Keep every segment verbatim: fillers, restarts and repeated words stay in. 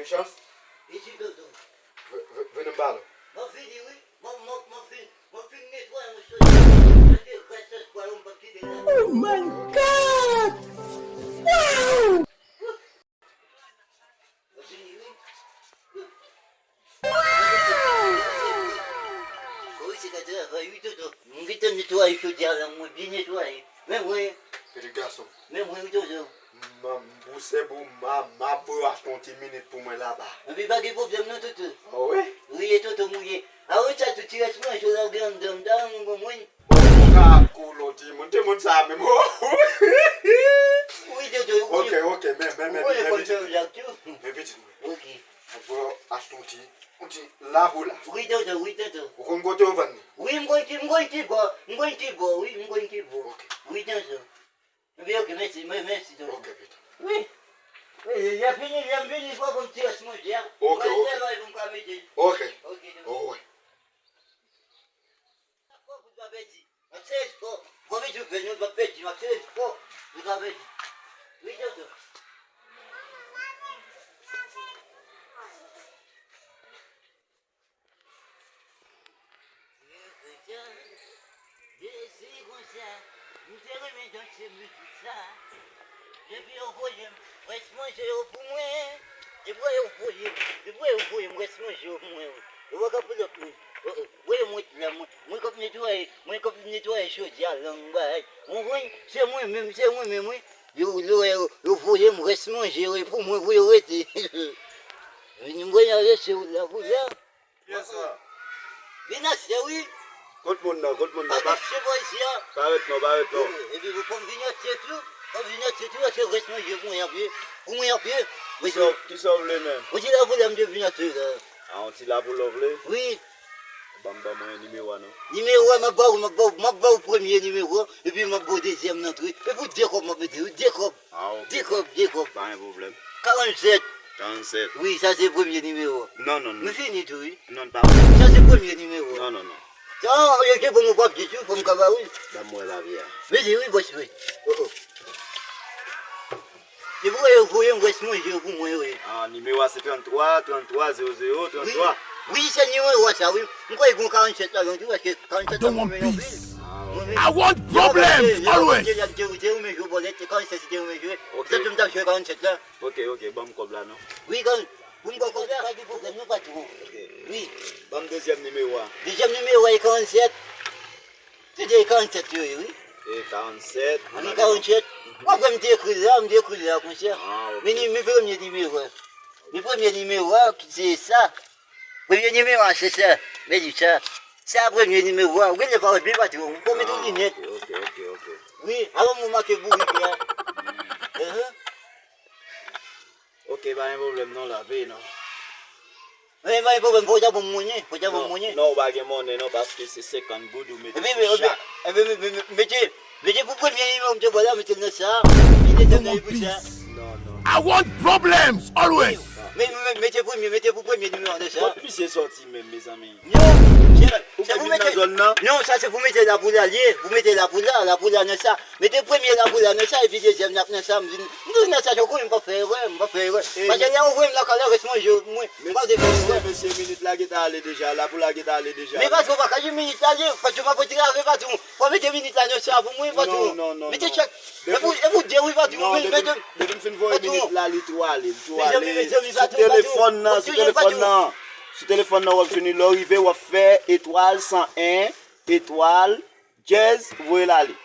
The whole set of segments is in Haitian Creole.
Chans. Vini, Dodo. Vini, m pale. M ap vini, wi. M ap, m ap, m ap vin, m ap vin netwaye yon chòt. Mete rès espwa yo, m p ap kite la. Oh my God! Wow! M ap vini, wi. Wi, se ka travay, wi, Dodo. M gentan netwaye chòt la, mwen byen netwaye. Men mwen. Pitit gason. Men mwen, wi, Dodo. M, m bouse pou m, m ap voye w achte yon ti minit pou mwen laba. Epi pa gen pwoblèm non, Toto. O wi? Wi, e Toto m ou ye. A wi, sa tou ti rès manje w la ou gen anndan m, ta renmen w ban mwen. Ou ka ap koule yon timoun, timoun sa menm. Wi, Toto, wi. Ok, ok, men, men, men, men, men, pitit mwen. Men, pitit mwen. Ok. M ap voye w achte yon ti, yon ti lapoula. Wi, Toto, wi, Toto. Ou konn kote yo vann li? Wi, m konn ki, m konn ki bò, m konn ki bò, wi, m konn ki bò. Ok. Wi, Toto. Ebyen, ok, mèsi, mè-, mèsi, Toto. Ok, pitit. Wi. Wi, lè fini, lè m vini, fò pou m ti rès manje a. Ok, ok. Mwen travay pou m ka mete. Ok. Ok, Toto. O, wi. Fò pou m pa pèdi. M ap sere fò. Fò m toujou fè nou pa pèdi, m ap sere fò. Nou pa pèdi. Wi, Toto. Dezi konsa, m te renmen danse mizik sa. Depi yo voye m rès manje yo pou mwen, depi yo voye m, depi yo voye m rès manje yo pou mwen, wi. Yo pa ka pran lòt moun. O, o, voye m ret la, mwen, mwen k ap netwaye, mwen k ap netwaye chodyè a, lang bagay. Ou konprann? Se mwen menm, se mwen menm, wi. Yo, yo, yo, yo voye m rès manje yo, e pou mwen, pou yo rete. Vin mwen nan rese w la, pou la. Kiyès sa? Vin ansye, wi. Kot moun nan, kot moun nan? Pa gen sipò isi a. Parèt non, parèt non. Epi pou m vin ansye tou, pou m vin ansye tou, paske rès manje pou mwen ap ye, pou mwen ap ye. Kisa, kisa w vle menm? Yon ti lapoula m te vin ansye la. A, yon ti lapoula w vle? Wi. Ban m, ban mwen nimewo a non. Nimewo a, m ap ba w, m ap ba w, m ap ba w premye nimewo a, epi m ap ba w dezyèm nan tou. E pou de kòb m ap mete, wi, de kòb. Ah, ok. De kòb, de kòb. Pa gen pwoblèm. Karannsèt. Karannsèt. Wi, sa se premye nimewo. Non, non, non. Nou fini tou, wi. Non, pa vre. Sa se premye nimewo. Non, non, non. Sa, yo te bon, mwen p ap di tou, fò m ka ba ou l. Ban m wè lavi a. Vini, wi, bòs, wi. Oh, oh. Se pou yo voye m rès manje yo pou mwen, wi. Ah, nimewo a se tranntwa, tranntwa, zewo zewo, tranntwa. Wi, wi, se nimewo a sa, wi. M kwè gen karannsèt ladan tou, paske karannsèt la mwen renmen anpil. Ah, ok. Mwen renmen. I want problems always. Lè w ap manje la, te, te, te renmen jwe bòlèt, se karannsèt li te renmen jwe. Ok. Se tou m t ap jwe karannsèt la. Ok, ok, ban m kòb la, non. Wi, kan, pou m ba w kòb la, pa gen pwoblèm, non, patwon. Ok. Wi. Ban m dezyèm nimewo a. Dezyèm nimewo a e karannsèt. Se de karannsèt yo ye, wi. E karannsèt. Wi, karannsèt. W ap wè m te ekri l la, m te ekri l la konsa. Ah, ok. Men ni, men premye nimewo a. Men premye nimewo a, ki se sa. Premye nimewo a, se sa. Men di sa. Sa premye nimewo a. Wi, lè pa wè byen patwon. Ou konn met yon linèt. Ah, ok, ok, ok, ok. Wi, alò mwen make bourik la. Mhm. Ok, pa gen pwoblèm non, la, peye non. Men pa gen pwoblèm, fò w ta ban m monnen, fò w ta ban m monnen. Non, non, ou pa gen monnen non, paske se senkant goud ou mete sou chak. Epi, epi, mete, mete pou premye nimewo m te ba w la, mete l nan sa, mete l nan sa. Non, non. I want problems always. Men, men, mete premye, mete pou premye nimewo nan sa. Kot misye sòti menm, mezanmi? Non, se, se pou mete, non, sa se pou mete lapoula l ye, pou mete lapoula, lapoula nan sa. Mete premye lapoula nan sa, epi dezyèm n ap nan sa, m vin, m vin nan sa, tankou m p ap fè erè, m p ap fè erè. Paske lè yo voye m lakay la, rès manje yo pou mwen, m p ap fè erè. Mesye, mesye, minit la gentan ale deja, lapoula gentan ale deja. Men patwon, pa ka di minit la ale, patwon, m ap antrave, patwon. Fò mete minit la nan sa pou mwen, patwon. Non, non, non, non. Mete chèk. E pou, e pou de, wi, patwon, wi, mete. Depi m fin voye minit la, li tou ale, li tou ale. Mezanmi, mezanmi, patwon, patwon. Sou telefòn nan, sou telefòn nan. Sou telefòn nan, w ap jwenn li. Lè w rive, w ap fè etwal san en, etwal, djèz, voye l ale.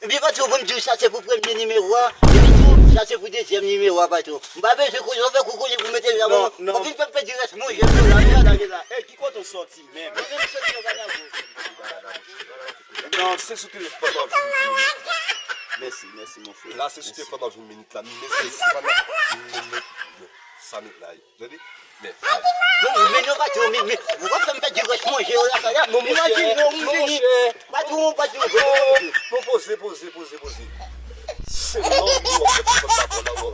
Ebyen, patwon, pou m di w, sa se pou premye nimewo a, epi tou, sa se pou dezyèm nimewo a, patwon. M pa bezwen konnen, w fè kou konnen pou mete l la, non, non. W ap vin fè m pèdi rès manje m yo la, la, la, la. Ey, ki kote w sòti menm? Mwen menm, m sòti nan Panavo. Non, se sou telefòn w ap jwenn minit la. Mèsi, mèsi, mon frè. La, se sou telefòn w ap jwenn minit la. Mèsi, mèsi, mèsi. Sa minit la ye. Tande? Men, men non, patwon, men, men, ou pa fè m pèdi rès manje yo lakay la. Bon, mwen di, non, m vini. Patwon, patwon. Non, poze, poze, poze, poze. Se lòm yo ap fè pòt la, pòt la, wè.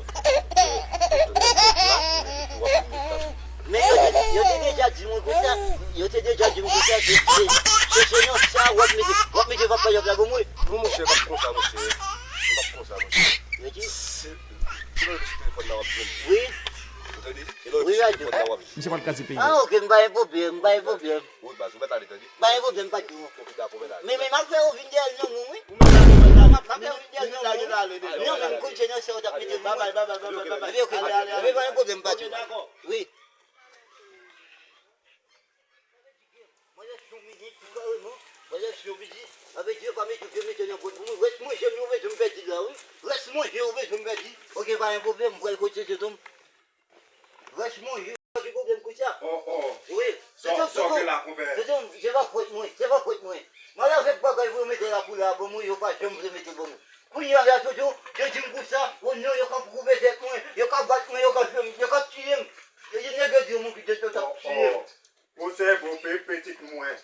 Men yo te, yo te deja di mwen konsa, yo te deja di mwen konsa, se, se, se, se nan sa w ap mete, w ap mete papa y ap la pou mwen. Non, monchè, m p ap konsa, monchè. M p ap konsa, monchè. Yo di? Se, se lè w sou telefòn la w ap jwenn. Wi. Ou tande? E lè w sou telefòn la. Wi, radyo. Kati peyi. Ah, ok, m pa gen pwoblèm, m pa gen pwoblèm. Wi, baz, ou mèt ale, tande. Pa gen pwoblèm, patwon. Ok, dakò, mèt ale. Men, men, m ap fè w vin dèyè l non, mwen, wi. M ap, m ap fè w vin dèyè l non, mwen. Non, men m konn se nan sè w t ap mete l. Bye, bye, bye, bye, bye, bye, bye. Ok, ok. Ale, ale, ale. Men pa gen pwoblèm, patwon. Wi, dakò. Wi. Mwen lè yon minit, kareman. Mwen lè yon minit. Sa vle di, yo pa mete, yo mete nan bwat pou mwen. Rès manje m, yo bezwen m pèdi la, wi. Rès manje, yo bezwen m pèdi. Ok, pa gen pwoblèm, m pral kote tonton m. Rès manje, pa gen pwoblèm konsa. Oh, oh. Wi. Sa w gen la, konpè? Tonton, se pa fòt mwen, se pa fòt mwen. M al avèk bagay pou yo mete la pou la, ban mwen, yo pa janm vle mete ban mwen. Kounye a la, tonton, yo di m konsa, o non, yo ka koupe tèt mwen, yo ka bat mwen, yo ka fè m, yo ka tiye m. Yo di nèg yo di yo moun ki te, yo t ap tiye m. Pou se bon pe-, pitit mwen.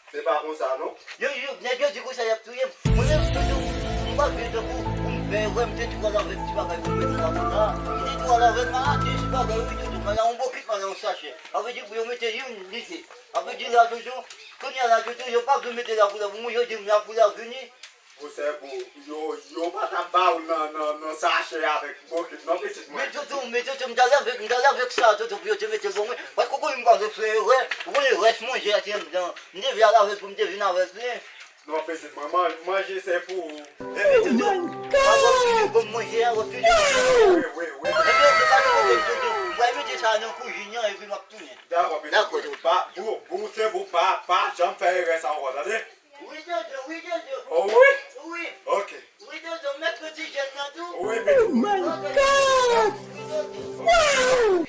Se pa konsa, non? Yo, yo, nèg yo di konsa, y ap touye m. Mwen menm, tonton, m pa vle tankou pou m fè wè m te tou al avèk ti bagay pou m mete la pou la. M te tou al avèk maladi, ti bagay, wi, tonton, m al yon bokit, m al yon sachè. Sa vle di pou yo mete youn, li se. Sa vle di la, tonton, kounye a la, tonton, yo pa vle mete la pou la pou mwen, yo di m la pou la vini. Pou se pou yo, yo pa t ap ba w nan, nan, nan sachè avèk bokit, non, pitit mwen. Men tonton, men tonton, m t al avèk, m t al avèk sa, tonton, pou yo te mete l ban mwen. Paske w konnen m pa vle fè erè. Ou konnen rès manje a te anndan. M te vle al avè l pou m te vin avè l, men. Non, pitit mwen, man-, manje se pou ou. Ebyen, tonton, w ap fini ban m manje a, w ap fini ban m manje a. Wi, wi, wi. Ebyen, ok, pa gen pwoblèm, tonton. M pral mete sa nan kouzin nan, epi m ap tounen. Dakò, pitit mwen. Dakò, tonton. Pa, pou, pou se pou pa, pa janm fè erè sa ankò, tande? Wi, tonton, wi, tonton. Oh, wi? Wi. Ok. Wi, tonton, mèt pran ti jèn nan tou. Wi, pitit mwen. Oh my God! Wi, tonton. Wow!